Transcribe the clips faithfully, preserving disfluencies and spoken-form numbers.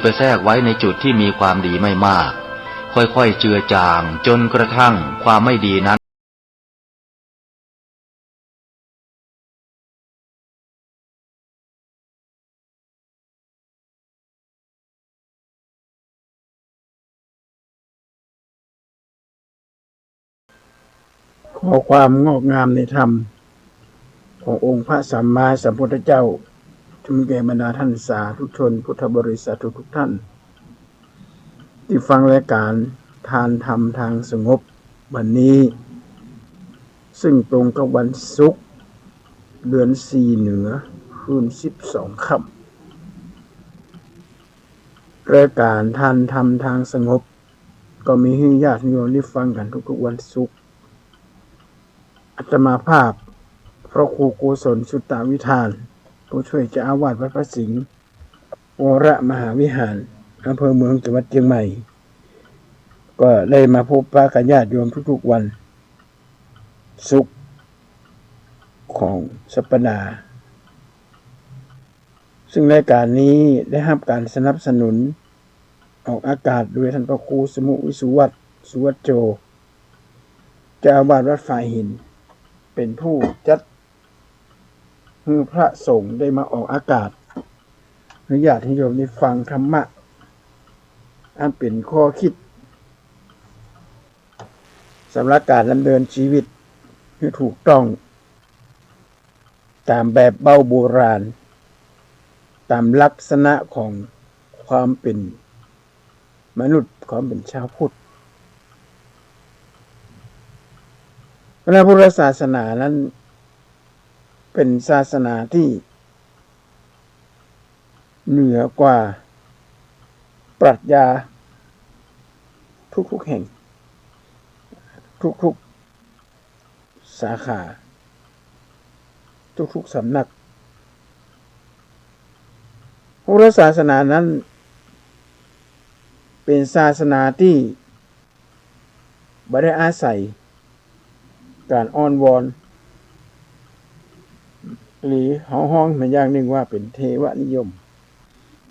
ไปแทรกไว้ในจุดที่มีความดีไม่มาก ค่อยๆ เจือจาง จนกระทั่งความไม่ดีนั้น ขอความงอกงามในธรรมขององค์พระสัมมาสัมพุทธเจ้า จงมีแก่บรรดาท่านสาธุชนพุทธบริษัททุกๆ ท่าน ที่ฟังรายการทานธรรมทางสงบวันนี้ ซึ่งตรงกับวันศุกร์ เดือนสี่เหนือ คืนสิบสองค่ำ รายการทานธรรมทางสงบ ก็มีหื้อญาติโยมได้ฟังกันทุกๆ วันศุกร์ อาตมาภาพ พระครูโกศลสุตตวิธาน ผู้ช่วยเจ้าอาวาสวัดพระสิงห์วรมหาวิหาร อำเภอเมือง จังหวัดเชียงใหม่ ก็ได้มาพบปะกับญาติโยมทุกๆ วันศุกร์ของสัปดาห์ ซึ่งรายการนี้ได้รับการสนับสนุนออกอากาศโดยท่านพระครูสมุวิสุวัต สุวัจโจ เจ้าอาวาสวัดฝายหิน เป็นผู้จัดหื้อพระสงฆ์ได้มาออกอากาศ หื้อญาติโยมได้ฟังธรรมะ อันเป็นข้อคิด สำหรับการดำเนินชีวิตให้ถูกต้อง ต๋ามแบบเบ้าโบราณ ต๋ามลักษณะของความเป๋นมนุษย์ ความเป๋นชาวพุทธ พระพุทธศาสนานั้นเป๋นศาสนาตี้ เหนือกว่าปรัชญาทุกๆ แห่ง ทุกๆ สาขา ทุกๆ สำนัก พุทธศาสนานั้นเป๋นศาสนาตี้ บ่ได้อาศัยก๋านอ้อนวอน หรือเฮาฮ้องแม่นอย่างนึ่งว่าเป๋นเทวนิยม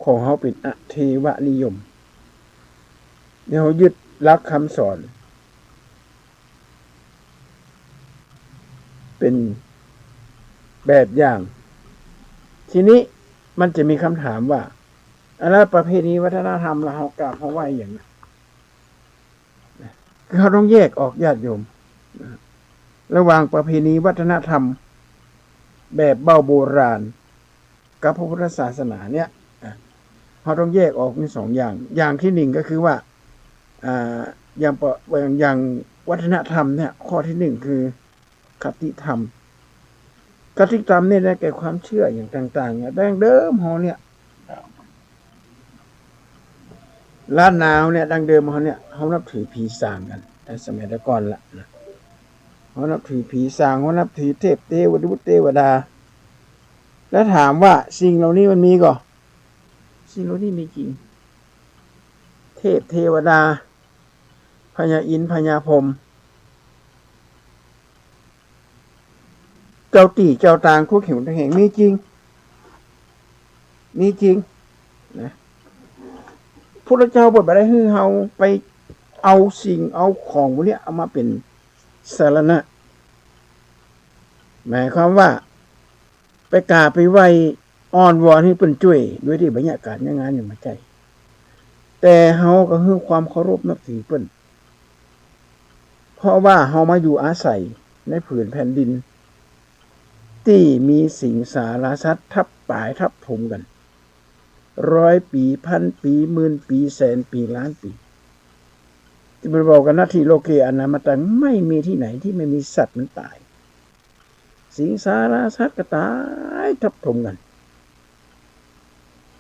ของเฮาเป๋นอเทวนิยม นี่เฮายึดหลักคำสอนเป๋นแบบอย่าง ทีนี้มันจะมีคำถามว่า อะ แล้วประเพณีวัฒนธรรมล่ะ เฮากราบเฮาไหว้อะหยัง คือเฮาต้องแยกออกญาติโยม ระหว่างประเพณีวัฒนธรรมแบบเบ้าโบราณกับพระพุทธศาสนาเนี่ย อ่ะ เฮาต้องแยกออกเป๋นสองอย่าง อย่างตี้นึ่งก็คือว่า อ่า อย่างปะ อย่าง อย่างวัฒนธรรมเนี่ย ข้อตี้นึ่งคือ คติธรรม คติธรรมเนี่ยได้แก่ความเจื้ออย่างต่างๆ เนี่ย ดั้งเดิมเฮาเนี่ย ล้านนาเฮาเนี่ย ดั้งเดิมเฮาเนี่ย เฮานับถือผีสางกั๋น แต่สมัยแต่ก่อนละนะ เฮานับถือผีสาง เฮานับถือเทพเทวดา เทวดา แล้วถามว่าสิ่งเหล่านี้มันมีก่อ สิ่งเหล่านี้มีจริง เทพเทวดา พญาอินทร์พญาพรหม เจ้าตี้เจ้าตางทุกแห่งทุกแห่ง มีจริง มีจริง นะ พุทธเจ้าเปิ้นบ่ได้หื้อเฮาไปเอาสิ่งเอาของพวกเนี้ยเอามาเป๋นสรณะ หมายความว่า ไปกราบไปไหว้อ้อนวอนหื้อเปิ้นจ้วย โดยตี้บ่ยากก๋านยากงานหยังบ่ใจ้ แต่เฮาก็หื้อความเคารพนับถือเปิ้น เพราะว่าเฮามาอยู่อาศัยในผืนแผ่นดิน ตี้มีสิงสารสัตว์ทับต๋ายทับถมกั๋น ร้อยปี๋ พันปี๋ หมื่นปี๋ แสนปี๋ ล้านปี๋ ตี้เปิ้นบอกกั๋น นัตถิโลเกอนามัตตัง ไม่มีตี้ไหนตี้ไม่มีสัตว์มันต๋าย สิงสารสัตว์ก็ต๋ายทับถมกั๋น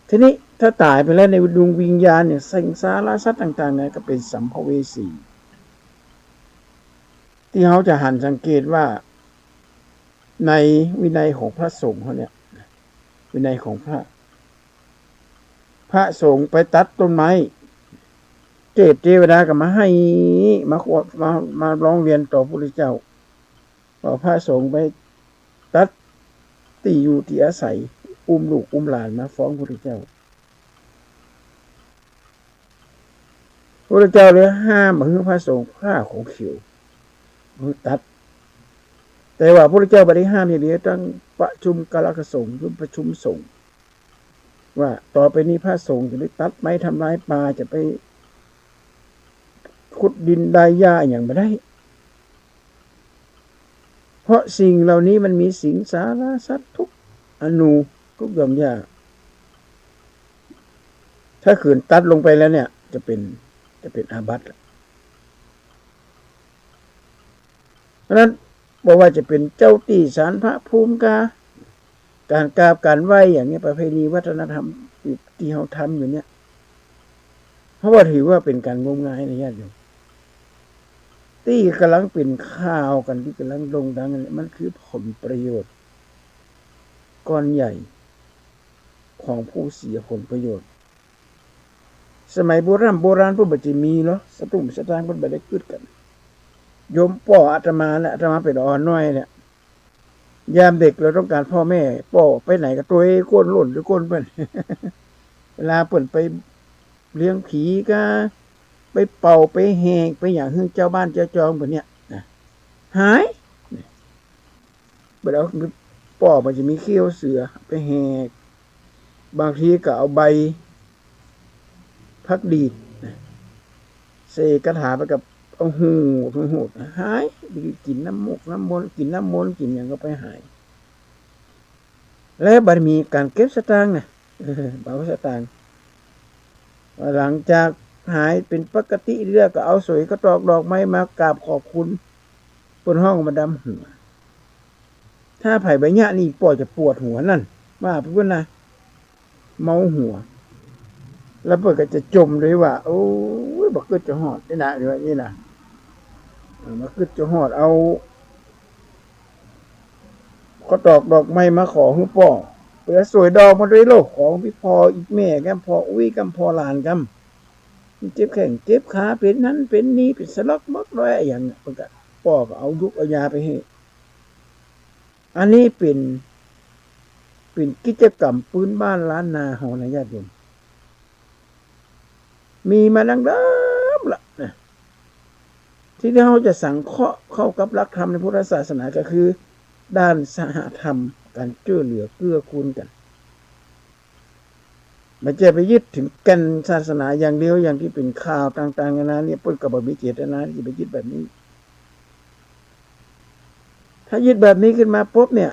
ทีนี้ถ้าต๋ายไปแล้วในดวงวิญญาณเนี่ย สิงสารสัตว์ต่างๆ เนี่ยก็เป๋นสัมภเวสี ตี้เฮาจะหันสังเกตว่า ในวินัยของพระสงฆ์เฮาเนี่ย วินัยของพระ พระสงฆ์ไปตัดต้นไม้ เทพเทวดาก็มาไห้ มาขอ มา มาร้องเรียนต่อพระพุทธเจ้า ว่าพระสงฆ์ไปตัดตี้อยู่ตี้อาศัย อุ้มลูกอุ้มหลานมาฟ้องพระพุทธเจ้า พุทธเจ้าเลยห้ามบ่หื้อพระสงฆ์ผ้าขาวเขียว บ่หื้อตัด แต่ว่าพุทธเจ้าบ่ได้ห้ามอย่างเดียว ตึงประชุมกาลกสงฆ์ คือประชุมสงฆ์ ว่าต่อไปนี้พระสงฆ์จะไปตัดไม้ทำลายป่า จะไปขุดดินดายหญ้าอะหยังบ่ได้ เพราะสิ่งเหล่านี้มันมีสิงสาราสัตว์ทุกอนู ทุกหย่อมหญ้า ถ้าขืนตัดลงไปแล้วเนี่ย จะเป็น จะเป็นอาบัติ เพราะฉะนั้น บ่ว่าจะเป๋นเจ้าตี้ศาลพระภูมิกา ก๋านกราบก๋านไหว้อย่างเนี้ย ประเพณีวัฒนธรรมตี้เฮาทำอยู่เนี่ย เพราะว่าถือว่าเป๋นก๋านงมงายนะญาติโยม ตี้ก่ำลังเป๋นข่าวกั๋น ตี้ก่ำลังโด่งดังเนี่ย มันคือผลประโยชน์ก้อนใหญ่ของผู้เสียผลประโยชน์ สมัยโบร่ำโบราณเปิ้นบ่จะมีเนาะ สตุ้งสตางค์เปิ้นบ่ได้กึ๊ดกั๋น โยมป้ออาตมาแหละ อาตมาเป๋นอ่อนน้อยเนี่ย ยามเด็กเฮาต้องก๋านป้อแม่ ป้อไปไหนก็ตวยก้นล่นตวยก้นเปิ้น เวลาเปิ้นไปเลี้ยงผีกา ไปเป่า ไปแหก ไปหยังหื้อเจ้าบ้านเจ้าจองเปิ้นเนี่ยนะ หาย เปิ้นเอา ป้อมันจะมีเขี้ยวเสือไปแหก บางทีก็เอาใบผักดีดนะ ใส่กระถาไปกับ เอาหูด หูด หาย ไปกิ๋นน้ำมกน้ำมนต์ กิ๋นน้ำมนต์ กิ๋นหยังก็ไปหาย และบ่มีก๋านเก็บสตางค์นะ เออ บ่เอาสตางค์ หลังจากหายเป๋นปกติแล้วก็เอาสวยข้าวตอกดอกไม้มากราบขอบคุณ เปิ้นฮ้องมาดำหัว ถ้าใผบ่เยียะนี่ป้อจะปวดหัวนั่น ว่าไปเปิ้นนะ เมาหัว แล้วเปิ้นก็จะจ่มด้วยว่า โอ้ย บ่กึ๊ดจะฮอดนี่นะ หรือว่านี่นะ เออ บ่กึ๊ดจะฮอด เอาข้าวตอกดอกไม้มาขอหื้อป้อ เปิ้นสวยดอกมาด้วยโลก ของตี้ป้อตี้แม่กำ ป้ออุ๊ยกำ ป้อหลานกำ เจ็บแข้งเจ็บขา เป๋นนั้นเป๋นนี้ เป๋นสะลอกมอกลอยอะหยังเนี่ย เปิ้นก็ ป้อก็เอายุกเอายาไปหื้อ อันนี้เป๋น เป๋นกิจกรรมปื้นบ้านล้านนาเฮานะญาติโยม มีมาดั้งเดิมละนะ ตี้เฮาจะสังเคราะห์เข้ากับหลักธรรมในพุทธศาสนาก็คือ ด้านสหธรรม ก๋านจ้วยเหลือเกื้อกูลกั๋น บ่ใจ้ไปยึดเถิงแก่นศาสนาอย่างเดียว อย่างตี้เป๋นข่าวต่างๆ นานาเนี่ย เปิ้นก็บ่มีเจตนาตี้จะไปยึดแบบนี้ ถ้ายึดแบบนี้ขึ้นมาปุ๊บเนี่ย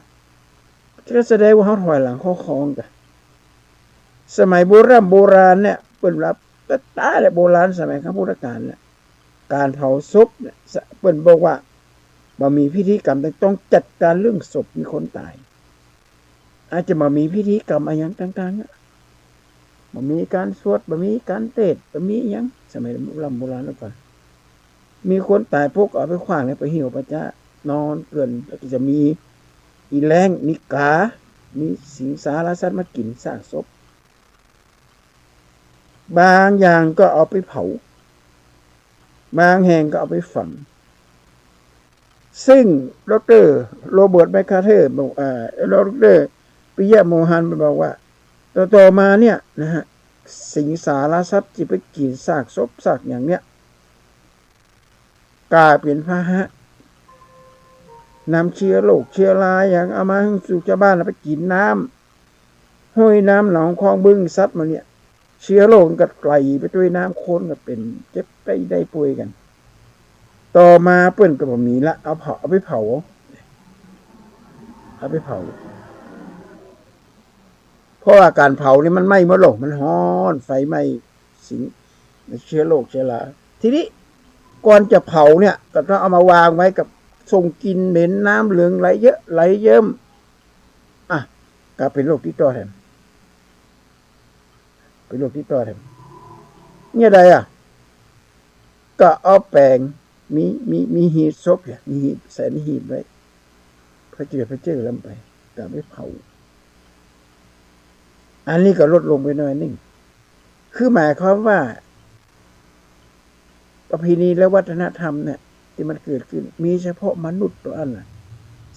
ก็แสดงว่าเฮาถอยหลังเข้าคลองกั๋น สมัยโบร่ำโบราณเนี่ย เปิ้นว่า แต่ต๋าแต่โบราณสมัยครั้งพุทธกาลเนี่ย ก๋านเผาศพเนี่ย เปิ้นบอกว่า บ่มีพิธีกรรม ต้องจัดก๋านเรื่องศพมีคนต๋าย อาจจะบ่มีพิธีกรรมอะหยังต่างๆ อะ บ่มีก๋านสวด บ่มีก๋านเตสน์ บ่มีหยัง สมัยโบร่ำโบราณเมื่อก่อน มีคนต๋ายปุ๊บ เอาไปขว้างในป่าหิ้วป่าจ๊า นอนเกื่อน แล้วก็จะมีอีแล้ง มีก๋า มีสิงสาราสัตว์มากิ๋นซากศพ บางอย่างก็เอาไปเผา บางแห่งก็เอาไปฝัง ซึ่งดอกเตอร์โรเบิร์ตแมคคาเทอร์บอก อ่า ดอกเตอร์ปิยะโมฮันบอกว่า ต่อๆ มาเนี่ยนะฮะ สิงสาราสัตว์ตี้ไปกิ๋นซากศพซากหยังเนี่ย ก๋ายเป๋นพาหะ นำเชื้อโรคเชื้อราหยังเอามาหื้อสู่จาวบ้าน เอาไปกิ๋นน้ำห้วยน้ำหนองคลองบึงสัตว์มาเนี่ย เชื้อโรคมันก็ไหลไปตวยน้ำ คนก็เป๋น เจ็บไข้ได้ป่วยกั๋น ต่อมาเปิ้นก็บ่มีละ เอาเผา เอาไปเผา เอาไปเผา เพราะว่าก๋านเผานี่มันไหม้หมดโลก มันฮ้อน ไฟไหม้สิง เชื้อโรคเชื้อรา ทีนี้ก่อนจะเผาเนี่ย ก็ต้องเอามาวางไว้กับ ส่งกลิ่นเหม็น น้ำเหลืองไหลเยอะไหลเยิ้ม อ่ะ ก็เป๋นโรคติดต่อแถม เป๋นโรคติดต่อแถม เนี่ยใดอะ ก็เอาแป๋ง มี มี มีหีบศพเนี่ย มีหีบ ใส่ในหีบไว้ พอเจือ พอเจือแล้วไป ก็เอาไปเผา อันนี้ก็ลดลงไปหน่อยนึ่ง คือหมายความว่า ประเพณีและวัฒนธรรมเนี่ย ตี้มันเกิดขึ้น มีเฉพาะมนุษย์เต้าอั้นน่ะ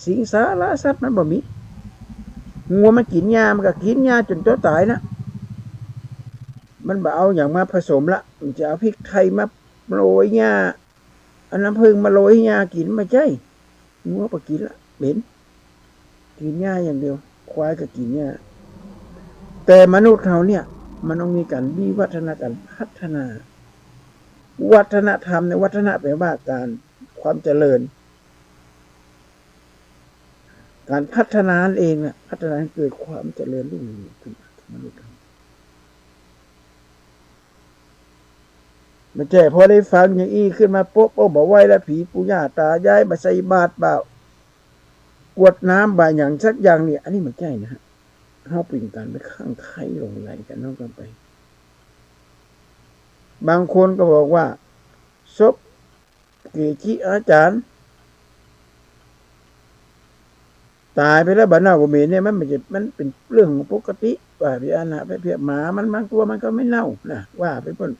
สิงสาราสัตว์มันบ่มี งัวมันกิ๋นหญ้า มันก็กิ๋นหญ้าจ๋นเต้าต๋ายนะ มันบ่เอาหยังมาผสมละ มันจะเอาพริกไทยมาโรยหญ้า เอาน้ำผึ้งมาโรยหญ้ากิ๋น บ่ใจ้ งัวบ่กิ๋นละ เหม็น กิ๋นหญ้าอย่างเดียว ควายก็กิ๋นหญ้า แต่มนุษย์เฮาเนี่ย มันต้องมีก๋านวิวัฒนาการพัฒนา วัฒนธรรมเนี่ย วัฒนะแปลว่าก๋าน ความเจริญ ก๋านพัฒนานั่นเองนะ พัฒนาให้เกิดความเจริญรุ่งเรืองขึ้น มนุษย์เฮา บ่ใจ้พอได้ฟังอย่างอี้ขึ้นมาปุ๊บ โอ้ บ่ไหวละ ผีปู่ย่าตายาย บ่ใส่บาตร บ่ากรวดน้ำ บ่าหยังสักอย่างเนี่ย อันนี้บ่ใจ้นะฮะ เฮาเป๋นก๋านไปคลั่งไคล้หลงใหลกั๋นเนาะ กั๋นไป บางคนก็บอกว่า ศพเกจิอาจ๋ารย์ ต๋ายไปแล้วบ่เน่าบ่เหม็นเนี่ย มันบ่ใจ้ มันเป๋นเรื่องของปกติ ว่าไปอันน่ะ ไปเพียบหมามัน บางตั๋วมันก็ไม่เน่านะ ว่าไปปู้น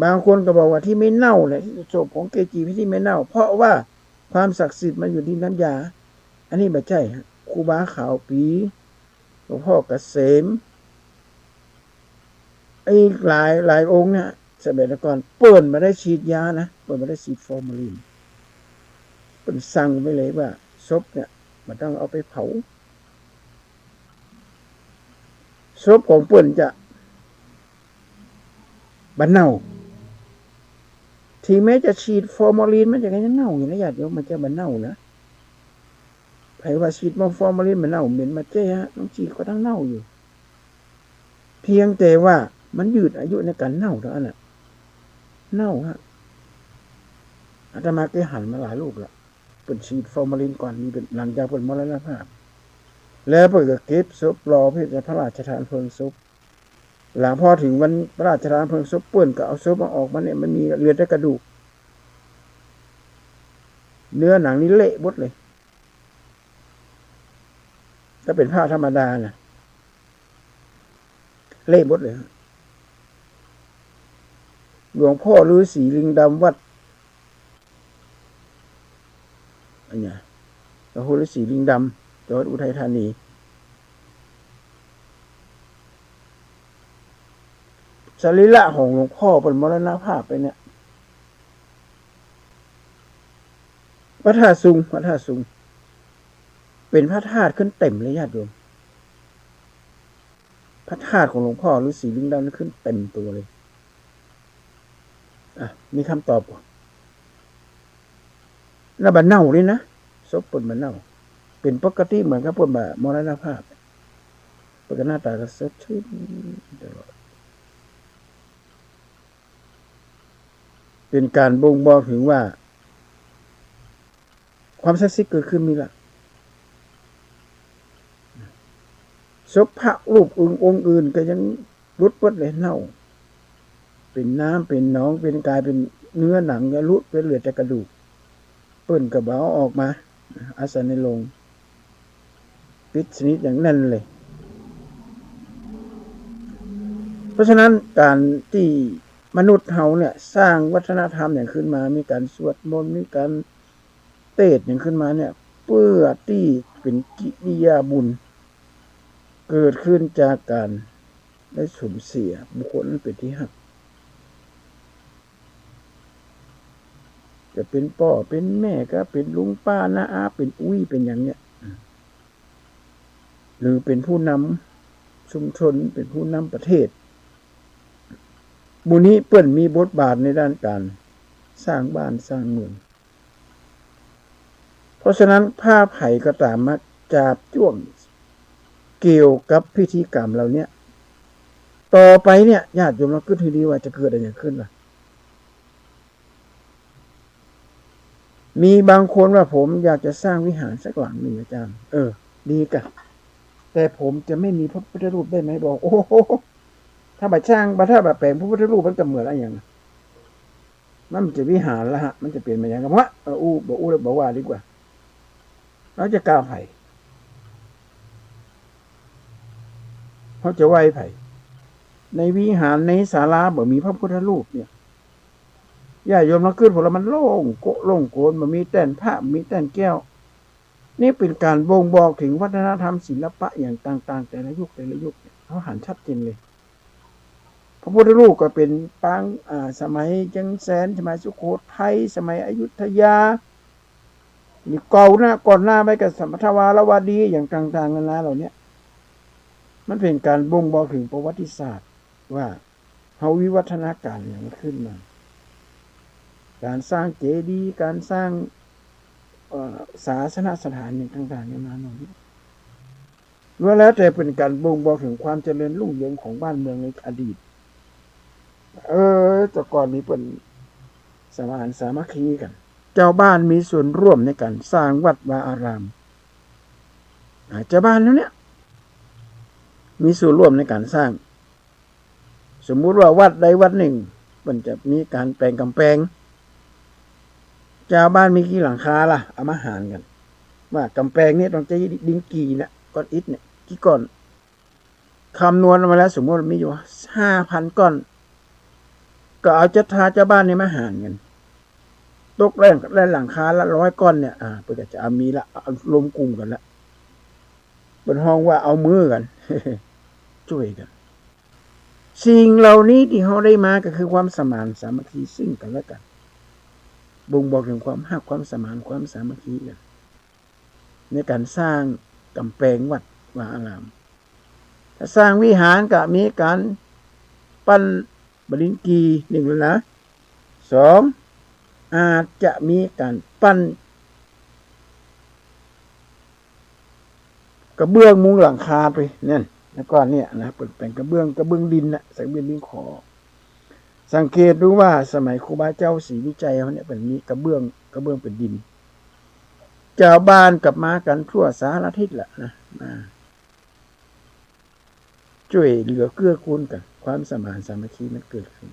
บางคนก็บอกว่าตี้ไม่เน่าเนี่ย ศพของเกจิตี้ไม่เน่า เพราะว่าความศักดิ์สิทธิ์มันอยู่ตี้น้ำยา อันนี้บ่ใจ้ฮะ ครูบาขาวปี๋ หลวงพ่อเกษม อีกหลาย หลายองค์เนี่ย สมัยก่อนเปิ้นบ่ได้ฉีดยานะ เปิ้นบ่ได้ฉีดฟอร์มาลิน เปิ้นสั่งไว้เลยว่าศพเนี่ยบ่ต้องเอาไปเผา ศพของเปิ้นจะบ่เน่า ถึงแม้จะฉีดฟอร์มาลิน มันจะก็ยังเน่าอยู่นะญาติโยม มันจะบ่เน่านะ ใผว่าฉีดฟอร์มาลินบ่เน่า เหม็นบ่ใจ้ฮะ ต้องฉีดก็ต้องเน่าอยู่ เพียงแต่ว่ามันยืดอายุในก๋านเน่าเท่านั้นน่ะ เน่าฮะ อาตมาเกยหันมาหลายรูปละ เปิ้นฉีดฟอร์มาลินก่อน นี่เป๋นหลังจากเปิ้นมรณภาพ แล้วเปิ้นก็เก็บศพรอเพื่อจะพระราชทานเพลิงศพ หลังพอถึงวันพระราชทานเพลิงศพ เปิ้นก็เอาศพมาออกมาเนี่ย มันมีเหลือแต่กระดูก เนื้อหนังนี่เละหมดเลย ถ้าเป๋นพระธรรมดานะ เละหมดเลยฮะ หลวงพ่อฤาษีลิงดำวัด อันเนี้ย หลวงพ่อฤาษีลิงดำ จังหวัดอุทัยธานี สรีระของหลวงพ่อเปิ้นมรณภาพไปเนี่ย พระธาตุซุง พระธาตุซุง เป๋นพระธาตุขึ้นเต็มเลยญาติโยม พระธาตุของหลวงพ่อฤาษีลิงดำนี่ขึ้นเต็มตั๋วเลย อ่ะ มีกำตอบก่อ แล้วบ่เน่าเลยนะ ศพเปิ้นบ่เน่า เป๋นปกติเหมือนกับเปิ้นบ่มรณภาพ เปิ้นก็หน้าต๋าก็สดชื่นตลอด เป๋นก๋านบ่งบอกเถิงว่า ความศักดิ์สิทธิ์เกิดขึ้นมีละ ศพพระรูปอื่นองค์อื่นก็ยังหลุดหมดเลย เน่า เป๋นน้ำ เป๋นหนอง เป๋นก๋ายเป๋นเนื้อหนัง ก็หลุดไปเหลือแต่กระดูก เปิ้นก็บ่เอาออกมา อาศัยในโลง ปิดสนิทอย่างแน่นเลย เพราะฉะนั้นก๋านตี้มนุษย์เฮาเนี่ยสร้างวัฒนธรรมหยังขึ้นมา มีก๋านสวดมนต์ มีก๋านเตสน์หยังขึ้นมาเนี่ย เปื้อตี้เป๋นกิริยาบุญ เกิดขึ้นจากก๋านได้สูญเสียบุคคลอันเป๋นตี้ฮัก จะเป๋นป้อเป๋นแม่ ก็เป๋นลุงป้าน้าอา เป๋นอุ๊ย เป๋นหยังเนี่ย หรือเป๋นผู้นำชุมชน เป๋นผู้นำประเทศ หมู่นี้เปิ้นมีบทบาทในด้านก๋านสร้างบ้านสร้างเมือง เพราะฉะนั้นถ้าใผก็ต๋ามมาจาบจ้วงเกี่ยวกับพิธีกรรมเหล่าเนี้ย ต่อไปเนี่ย ญาติโยมลองกึ๊ดหื้อดีว่าจะเกิดอะหยังขึ้นล่ะ มีบางคนว่า ผมอยากจะสร้างวิหารสักหลังหนึ่งอาจารย์ เออ ดีกะ แต่ผมจะไม่มีพระพุทธรูปได้ไหม บอก โอ้โห ถ้าบ่สร้าง บ่ ถ้าบ่แป๋งพระพุทธรูปมันจะเหมือนอะหยัง มันจะวิหารละฮะ มันจะเป๋นมาหยังกะ วะ เออ อู้ บ่อู้แล้วบ่ว่าดีกว่า เฮาจะก้าวใผ เฮาจะไหว้ใผ ในวิหารในศาลาบ่มีพระพุทธรูปเนี่ย ญาติโยมลองกึ๊ดพุ้นละ มันโล่งโกะโล่งโกน บ่มีแต้นพระ บ่มีแต้นแก้ว นี่เป๋นก๋านบ่งบอกเถิงวัฒนธรรมศิลปะอย่างต่างๆ แต่ละยุคแต่ละยุคเนี่ย เขาหันชัดเจนเลย พระพุทธรูปก็เป๋นปาง อ่า สมัยเจียงแสน สมัยสุโขทัย สมัยอยุธยา นี่เก่านะ ก่อนหน้าไปก็สมัยธวารวดี อย่างต่างๆ นานาเหล่าเนี้ย มันเป๋นก๋านบ่งบอกเถิงประวัติศาสตร์ว่า เฮาวิวัฒนาการหยังขึ้นมา ก๋านสร้างเจดีย์ ก๋านสร้าง เอ่อ ศาสนสถานหยังต่างๆ นานาเหล่านี้ ล้วนแล้วแต่เป๋นก๋านบ่งบอกเถิงความเจริญรุ่งเรืองของบ้านเมืองในอดีต เออ แต่ก่อนนี้เปิ้นสมานสามัคคีกั๋น จาวบ้านมีส่วนร่วมในก๋านสร้างวัดวาอาราม อ่า จาวบ้านเหล่าเนี้ย มีส่วนร่วมในก๋านสร้าง สมมุติว่าวัดใดวัดนึ่ง เปิ้นจะมีก๋านแป๋งก๋ำแปง จาวบ้านมีกี่หลังคาล่ะ เอามาหารกั๋น ว่ากำแปงเนี่ยต้องใจ๊ดินกี่นะ ก้อนอิฐเนี่ย กี่ก้อน คำนวณมาแล้ว สมมุติมีอยู่ห้าพันก้อน ก็เอาศรัทธาจาวบ้านเนี่ยมาหารกั๋น ตกแล้ว แล้วหลังคาละร้อยก้อนเนี่ย อ่า เปิ้นก็จะเอามีละ เอารวมกลุ่มกั๋นละ เปิ้นฮ้องว่าเอามือกั๋น จ้วยกั๋น สิ่งเหล่านี้ตี้เฮาได้มาก็คือความสมานสามัคคีซึ่งกั๋นและกั๋น บ่งบอกเถิงความฮัก ความสมาน ความสามัคคีกั๋น ในก๋านสร้างกำแปงวัดวาอาราม ถ้าสร้างวิหารก็มีก๋านปั้นบดินทร์กี่นึ่งแล้วนะ สอง อาจจะมีก๋านปั้นกระเบื้องมุงหลังคาไปนั่น แล้วก็เนี่ยนะ เปิ้นแป๋งกระเบื้อง กระเบื้องดินน่ะ ใส่กระเบื้องดินขอ สังเกตดูว่าสมัยครูบาเจ้าศรีวิชัยเฮาเนี่ย เปิ้นมีกระเบื้อง กระเบื้องเป๋นดิน จาวบ้านก็มากั๋นทั่วสารทิศแหละนะ มา จ้วยเหลือเกื้อกูลกั๋น ความสมานสามัคคีมันเกิดขึ้น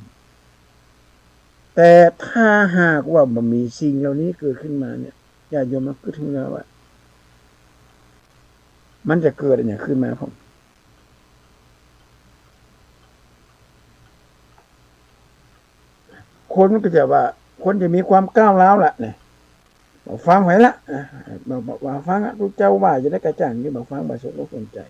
แต่ถ้าหากว่าบ่มีสิ่งเหล่านี้เกิดขึ้นมาเนี่ย ญาติโยมลองกึ๊ดถึงแล้วว่า มันจะเกิดอะหยังขึ้นมาพ่อง คนก็จะว่า คนจะมีความก้าวร้าวละเนี่ย บ่ฟังใผละ นะ บ่ บ่ บ่ฟังอะ ตุ๊เจ้าว่าจะได้กระจ่างนี่ บ่ฟัง บ่สนอกสนใจ๋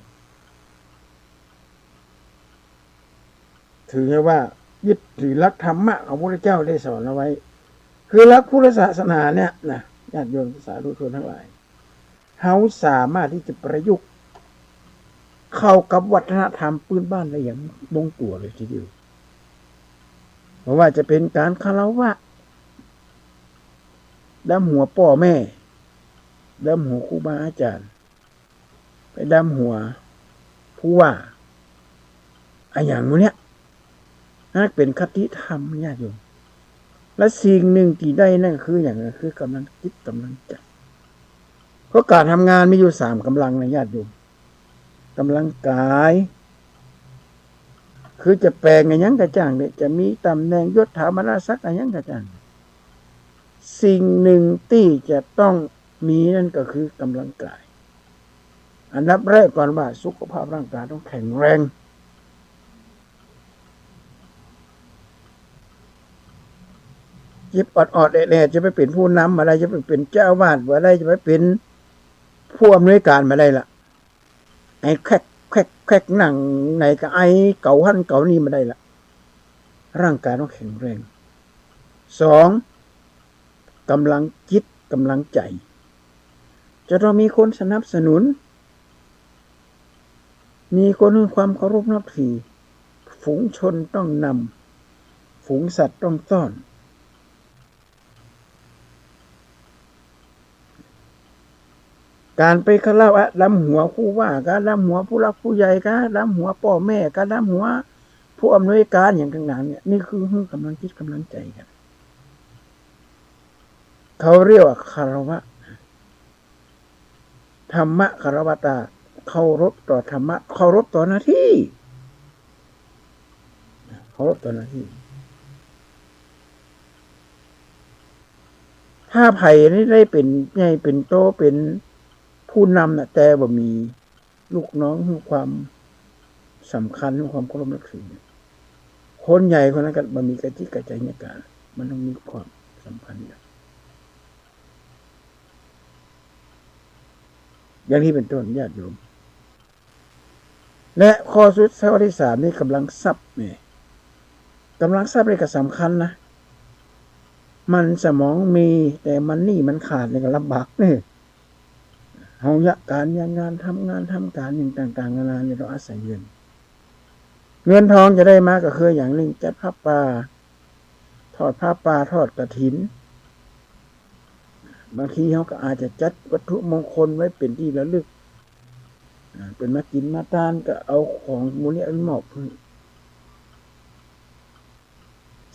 ถือว่ายึดถือหลักธรรมะของพระพุทธเจ้าได้สอนเอาไว้ คือหลักพุทธศาสนาเนี่ยนะ ญาติโยมสาธุชนทั้งหลาย เฮาสามารถตี้จะประยุกต์เข้ากับวัฒนธรรมพื้นบ้านได้อย่างลงตั๋วเลยทีเดียว บ่ว่าจะเป๋นก๋านคารวะ ดำหัวป้อแม่ ดำหัวครูบาอาจ๋ารย์ ไปดำหัวผู้ว่า อะหยังหมู่เนี้ย นั่นเป๋นคติธรรม ญาติโยม และสิ่งนึ่งตี้ได้นั่นคือหยัง ก็คือกำลังจิตกำลังใจ๋ เพราะก๋านทำงานมีอยู่สามกำลังนะ ญาติโยม กำลังกาย คือจะแป๋งอะหยังก็จ้างเนี่ย จะมีต๋ำแหน่งยศถาบรรณศักดิ์อะหยังก็จ้าง สิ่งนึ่งตี้จะต้องมีนั่นก็คือกำลังกาย อันดับแรกก่อนว่าสุขภาพร่างกายต้องแข็งแรง เจ็บออดๆ แอดๆ จะไปเป๋นผู้นำบ่ได้ จะไปเป๋นเจ้าอาวาสบ่ได้ จะไปเป๋นผู้อำนวยการบ่ได้ละ ไอแครกแครกแครก นั่งไหนก็ไอ เก๋าหั้นเก๋านี่บ่ได้ละ ร่างกายต้องแข็งแรง สอง กำลังจิตกำลังใจ๋ จะต้องมีคนสนับสนุน มีคนหื้อความเคารพนับถือ ฝูงชนต้องนำ ฝูงสัตว์ต้องต้อน ก๋านไปคารวะดำหัวผู้ว่า ก๋านดำหัวผู้หลักผู้ใหญ่ ก๋านดำหัวป้อแม่ ก๋านดำหัวผู้อำนวยการอะหยังต่างๆ เนี่ย นี่คือหื้อกำลังจิตกำลังใจ๋กั๋น เขาเรียกว่าคารวะ ธัมมะคารวะตา เคารพต่อธรรมะ เคารพต่อหน้าที่ เคารพต่อหน้าที่ ถ้าใผนี่ได้เป๋นใหญ่เป๋นโต เป๋นผู้นำน่ะ แต่บ่มีลูกน้องหื้อความสำคัญ หื้อความเคารพนับถือ คนใหญ่คนนั้นก็บ่มีกระจิตกระใจ๋ในก๋าน มันต้องมีความสัมพันธ์กั๋น อย่างนี้เป๋นต้น ญาติโยม และข้อสุด ข้อตี้สามนี่ ก๋ำลังทรัพย์นี่ ก๋ำลังทรัพย์นี่ก็สำคัญนะ มันสมองมี แต่มันนี่มันขาดนี่ก็ลำบากนี่ เฮาเยียะก๋านเยียะงาน ทำงานทำก๋านอย่างต่างๆ นานานี่ ต้องอาศัยเงิน เงินทองจะได้มาก็คืออย่างนึ่ง จัดผ้าป่า ทอดผ้าป่า ทอดกฐิน บางทีเฮาก็อาจจะจัดวัตถุมงคลไว้เป๋นตี้ระลึก อ่า เปิ้นมากิ๋นมาตานก็เอาของหมู่นี้ไปมอบหื้อ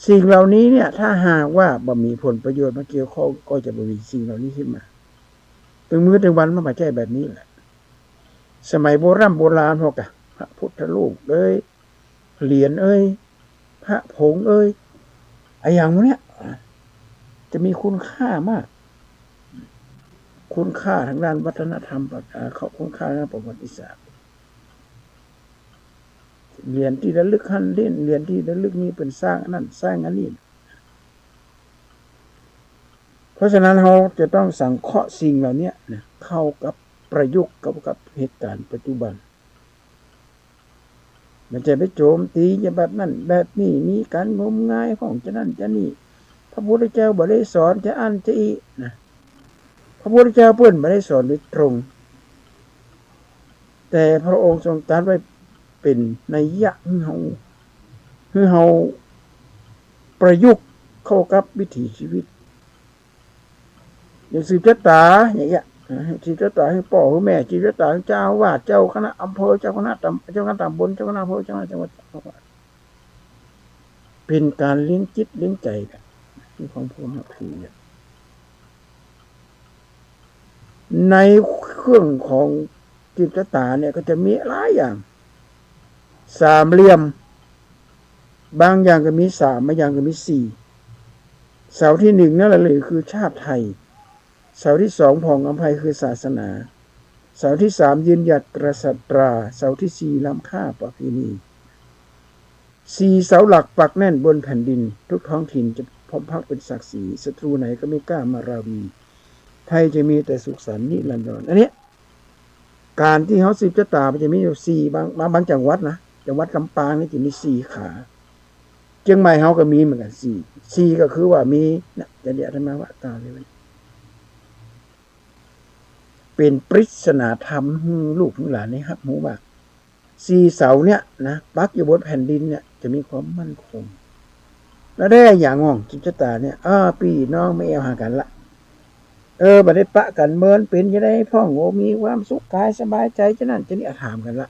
สิ่งเหล่านี้เนี่ย ถ้าหากว่าบ่มีผลประโยชน์มาเกี่ยวข้อง ก็จะบ่มีสิ่งเหล่านี้ขึ้นมา ตึงมื้อตึงวันมันก็ใจ้แบบนี้แหละ สมัยโบร่ำโบราณพวกกะ พระพุทธรูปเอ้ย เหรียญเอ้ย พระผงเอ้ย อะหยังหมู่เนี้ย จะมีคุณค่ามาก คุณค่าทางด้านวัฒนธรรม อ่า คุณค่าทางด้านประวัติศาสตร์ เหรียญตี้ระลึกหั้น เหรียญ เหรียญตี้ระลึกนี่เปิ้นสร้างอันนั้นสร้างอันนี้ เพราะฉะนั้นเฮาจะต้องสังเคราะห์สิ่งเหล่านี้นะ เข้ากับประยุกต์เข้ากับเหตุก๋ารณ์ปัจจุบัน บ่ใจ้ไปโจมตีจะแบบนั้นแบบนี้ มีก๋านงมงายพ่องจะนั้นจะนี้ พระพุทธเจ้าบ่ได้สอนจะอั้นจะอี้นะ พระพุทธเจ้าเปิ้นบ่ได้สอนโดยตรง แต่พระองค์ทรงตรัสไว้เป๋นนัยยะหื้อเฮา หื้อเฮาประยุกต์เข้ากับวิถีชีวิต อย่างสืบจะต๋าอย่างเงี้ย อ่า สืบจะต๋าหื้อป้อหื้อแม่ สืบจะต๋าหื้อเจ้าอาวาส เจ้าคณะอำเภอ เจ้าคณะตำ เจ้าคณะตำบล เจ้าคณะอำเภอ เจ้าคณะจังหวัด เป๋นก๋านเลี้ยงจิตเลี้ยงใจ๋กั๋น มีความเคารพนับถือกั๋น ในเครื่องของสืบจะต๋าเนี่ยก็จะมีหลายอย่าง สามเหลี่ยม บางอย่างก็มีสาม บางอย่างก็มีสี่ เสาตี้หนึ่งนั่นแหละเลยคือชาติไทย เสาตี้สองผ่องอำไพคือศาสนา เสาตี้สามยืนหยัดกษัตรา เสาตี้สี่ล้ำค่าประเพณี สี่เสาหลักปักแน่นบนแผ่นดิน ทุกท้องถิ่นจะพร้อมพักเป็นศักดิ์ศรี ศัตรูไหนก็ไม่กล้ามาราวี ไทยจะมีแต่สุขสันต์นิรันดร อันเนี้ย ก๋านตี้เฮาสืบจะต๋ามันจะมีอยู่สี่ บาง บาง บางจังหวัดนะ จังหวัดลำปางนี่จะมีสี่ขา เจียงใหม่เฮาก็มีเหมือนกั๋นสี่ สี่ก็คือว่ามีนะ จะเดี๋ยวอาตมาว่ากล่าวเลย เป๋นปริศนาธรรมหื้อลูกหื้อหลานได้ฮับฮู้ว่า สี่เสาเนี่ยนะ ปักอยู่บนแผ่นดินเนี่ย จะมีความมั่นคง แล้วได้อะหยังอ่อง สืบจะต๋าเนี่ย อ้อ ปี้น้องมาแอ่วหากั๋นละ เออ บ่ได้ปะกั๋นเมิน เป๋นจะได้พ่อง โอ้ มีความสุขกายสบายใจ๋ จะนั้นจะนี้ อ่ะ ถามกั๋นละ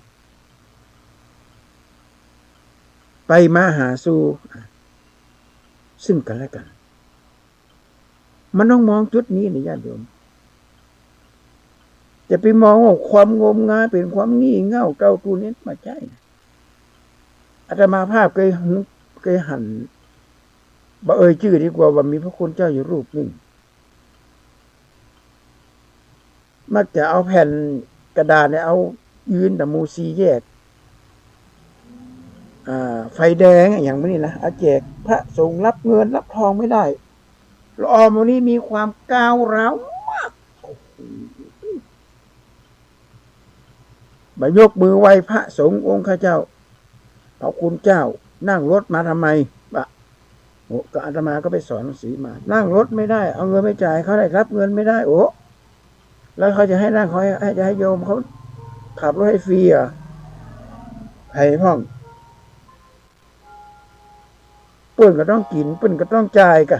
ไปมาหาสู่ อ่ะ ซึ่งกั๋นและกั๋น มันต้องมองจุดนี้นะญาติโยม จะไปมองว่าความงมงายเป๋นความงี่เง่าเต้าตูนนี่บ่ใจ้นะ อาตมาภาพเคยหู เคยหัน บ่เอ่ยจื้อดีกว่า ว่ามีพระคุณเจ้าอยู่รูปนึ่ง มักจะเอาแผ่นกระดาษเนี่ย เอายืนต๋ามหมู่สี่แยก อ่า ไฟแดงอะ อย่างนี้นะ เอาแจกพระสงฆ์ รับเงินรับทองไม่ได้ ละอองหมู่นี้มีความก้าวร้าวมาก โอ้โห บ่ยกมือไหว้พระสงฆ์องค์ข้าเจ้า พระคุณเจ้า นั่งรถมาทำไม บ่ะ โอ้ ก็อาตมาก็ไปสอนหนังสือมา นั่งรถไม่ได้ เอาเงินไปจ่ายเขาได้ รับเงินไม่ได้ โอ้ แล้วเขาจะให้นั่ง เขาให้ ให้ จะให้โยมเขาขับรถให้ฟรีเหรอ ใผพ่อง เปิ้นก็ต้องกิ๋น เปิ้นก็ต้องจ่ายกะ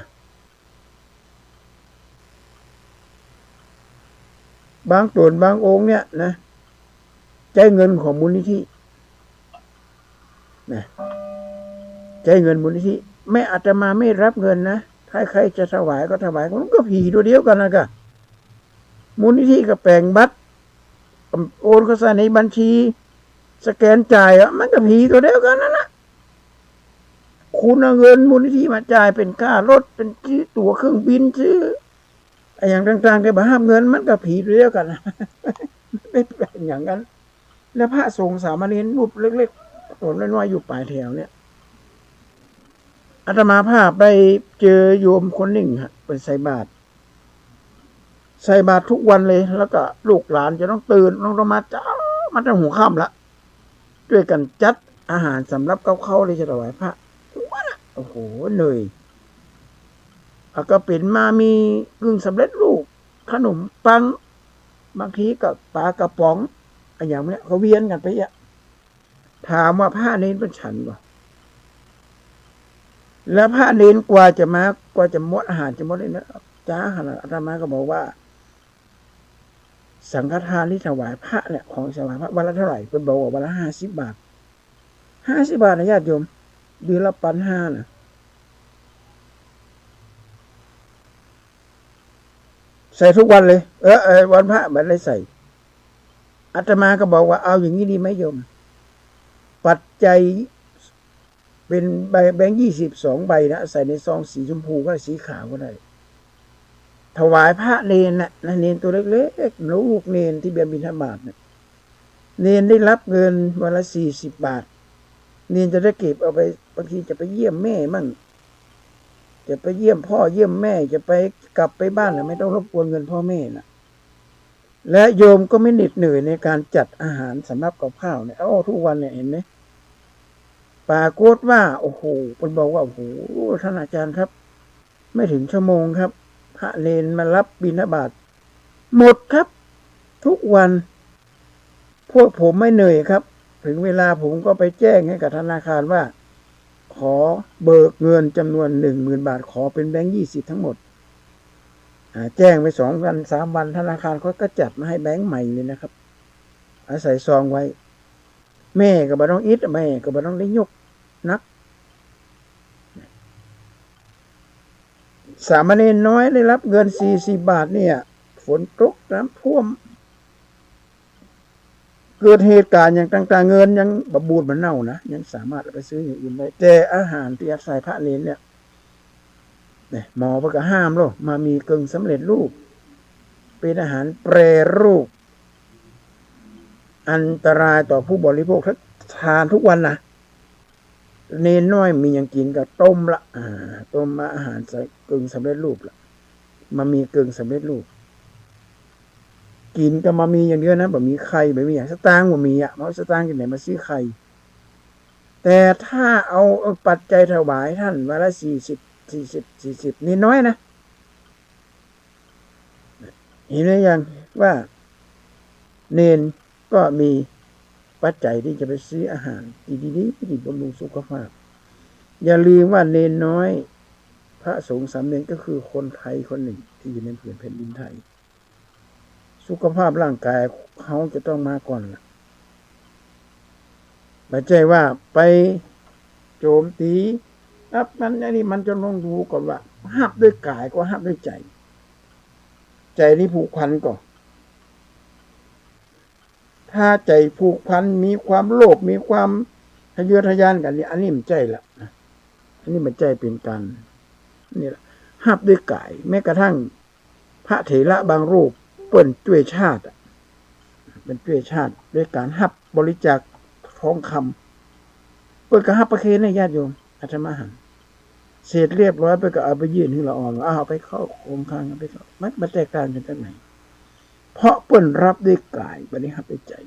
บางต๋นบางองค์เนี่ยนะ ใจ๊เงินของมูลนิธินะ ใจ๊เงินมูลนิธิ ไม่ อาตมาไม่รับเงินนะ ถ้าใครจะถวายก็ถวาย มันก็ผีตั๋วเดียวกั๋นนะกะ มูลนิธิก็แป๋งบัตร โอนเข้าใส่ในบัญชี สแกนจ่ายอะ มันก็ผีตั๋วเดียวกั๋นนั่นนะ คุณเอาเงินมูลนิธิมาจ่ายเป๋นค่ารถ เป๋นซื้อตั๋วเครื่องบิน ซื้ออะหยังต่างๆ แต่บ่ฮับเงิน มันก็ผีตั๋วเดียวกั๋นนะ ไม่แป๋งอย่างนั้น แล้วพระสงฆ์สามเณรรูปเล็กๆ ตั๋วน้อยๆ อยู่ป๋ายแถวเนี่ย อาตมาภาพไปเจอโยมคนนึ่งฮะ เปิ้นใส่บาตร ใส่บาตรทุกวันเลย แล้วก็ลูกหลานจะต้องตื่น ต้อง ต้องมาเจ๊า มาตั้งหัวค่ำละ จ้วยกั๋นจัดอาหารสำหรับกับข้าวตี้จะถวายพระ ทุกวันอะ โอ้โห เหนื่อย อ่ะ ก็เป๋นมามีกึ่งสำเร็จรูป ขนมปัง บางทีก็ปลากระป๋อง อะหยังเนี่ย ก็เวียนกั๋นไปอะ ถามว่าพระเณรเปิ้นฉันบ่ แล้วพระเณรกว่าจะมา กว่าจะหมด อาหารจะหมดเนี่ยนะ จ๊าขนาด อาตมาก็บอกว่า สังฆทานตี้ถวายพระเนี่ย ของถวายพระวันละเท่าไหร่ เปิ้นบอกว่าวันละห้าสิบบาท ห้าสิบบาทนะญาติโยม เดือนละปันห้านะ ใส่ทุกวันเลย เออ เออ วันพระบ่ได้ใส่ อาตมาก็บอกว่า เอาอย่างนี้ดีไหมโยม ปัจจัยเป๋นใบ แบงค์ยี่สิบสองใบนะ ใส่ในซองสีชมพูก็ได้ สีขาวก็ได้ ถวายพระเณรน่ะนะ เณรตัวเล็กๆ ลูกเณรตี้เบียนบิณฑบาตน่ะ เณรได้รับเงินวันละสี่สิบบาท เณรจะได้เก็บเอาไป บางทีจะไปเยี่ยมแม่มั่ง จะไปเยี่ยมพ่อเยี่ยมแม่ จะไปกลับไปบ้านน่ะ ไม่ต้องรบกวนเงินพ่อแม่น่ะ และโยมก็ไม่เหน็ดเหนื่อยในการจัดอาหารสำหรับกับข้าวเนี่ย โอ้ ทุกวันเนี่ย เห็นไหม ปรากฏว่า โอ้โห เปิ้นบอกว่า โอ้โห ท่านอาจารย์ครับ ไม่ถึงชั่วโมงครับ พระเณรมารับบิณฑบาตหมดครับ ทุกวัน พวกผมไม่เหนื่อยครับ ถึงเวลาผมก็ไปแจ้งให้กับธนาคารว่า ขอเบิกเงินจำนวนหนึ่งหมื่นบาท ขอเป็นแบงค์ยี่สิบทั้งหมด อ่า แจ้งไปสองวันสามวัน ธนาคารเขาก็จัดมาให้แบงค์ใหม่เลยนะครับ เอาใส่ซองไว้ แม่ก็บ่ต้องอิด แม่ก็บ่ต้องได้ยกหนัก สามเณรน้อยได้รับเงินสี่สิบบาทเนี่ย ฝนตกน้ำท่วม เกิดเหตุการณ์อย่างต่างๆ เงินยังบ่บูดบ่เน่านะ ยังสามารถเอาไปซื้ออย่างอื่นได้ แต่อาหารตี้อาศัยพระเณรเนี่ย เนี่ย หมอเปิ้นก็ห้ามแล้ว มามีกึ่งสำเร็จรูป เป๋นอาหารแปรรูป อันตรายต่อผู้บริโภค ถ้าทานทุกวันนะ เณรน้อยมีหยังกิ๋นก็ต้มละ อ่า ต้มมาอาหารใส่กึ่งสำเร็จรูปละ มามีกึ่งสำเร็จรูป กิ๋นก็มามีอย่างเดียวนะ บ่มีไข่ บ่มีหยัง สตางค์บ่มีอะ เอาสตางค์ตี้ไหนมาซื้อไข่ แต่ถ้าเอา เอาปัจจัยถวายท่านวันละสี่สิบ สี่สิบ สี่สิบ เณรน้อยนะ เห็นหรือยังว่าเณรก็มีปัจจัยตี้จะไปซื้ออาหารดีๆ ดีๆ บำรุงสุขภาพ อย่าลืมว่าเณรน้อย พระสงฆ์สามเณรก็คือคนไทยคนหนึ่งตี้อยู่ในผืนแผ่นดินไทย สุขภาพร่างกายเฮาจะต้องมาก่อนล่ะ บ่ใจ้ว่าไปโจมตี อันนั้นอันนี้ มันจะต้องดูก่อนว่า ฮับด้วยก๋ายก่อ ฮับด้วยใจ๋ ใจ๋นี่ผูกพันก่อ ถ้าใจ๋ผูกพัน มีความโลภ มีความทะเยอทะยานกั๋นนี่ อันนี้บ่ใจ้ละ อันนี้บ่ใจ้เป๋นก๋าน นี่ละ ฮับด้วยก๋าย แม้กระทั่ง พระเถระบางรูปเปิ้นจ้วยชาติอะ เปิ้นจ้วยชาติด้วยก๋านฮับบริจาคทองคำ เปิ้นก็ฮับประเคนนะญาติโยม อาตมาหัน เสร็จเรียบร้อยเปิ้นก็เอาไปยื่นหื้อละอ่อน ว่า เอาไปเข้าคงคลัง เอาไปเข้า มัน มันแตกต่างกั๋นตรงไหน เพราะเปิ้นฮับด้วยก๋าย บ่ได้ฮับด้วยใจ๋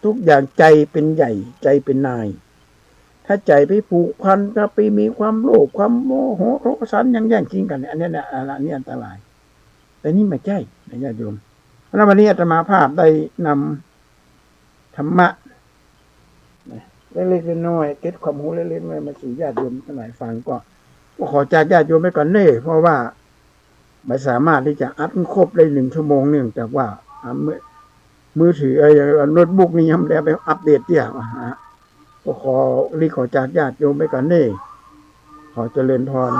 ทุกอย่างใจ๋เป๋นใหญ่ ใจ๋เป๋นนาย ถ้าใจ๋ไปผูกพัน ถ้าไปมีความโลภ ความโมโห โทสัน หยั่งแย่งชิงกั๋นเนี่ย อันนี้นะ อันนี้อันตราย แต่นี่บ่ใจ้นะญาติโยม แล้ววันนี้อาตมาภาพได้นำธรรมะนะ เล็กๆ น้อยๆ เกร็ดความฮู้เล็กๆ น้อยๆ มาสู่ญาติโยมตังหลายฟัง ก็ ก็ขอจากญาติโยมไปก่อนเน่อ เพราะว่า บ่สามารถตี้จะอัดมันครบได้หนึ่งชั่วโมง เนื่องจากว่า อ่า มือ มือถือ เอ่อ โน้ตบุ๊กนี่ยังบ่ได้ไปอัปเดตเตี้ย อ่าฮะ ก็ขอ รีขอจากญาติโยมไปก่อนเน่อ ขอเจริญพร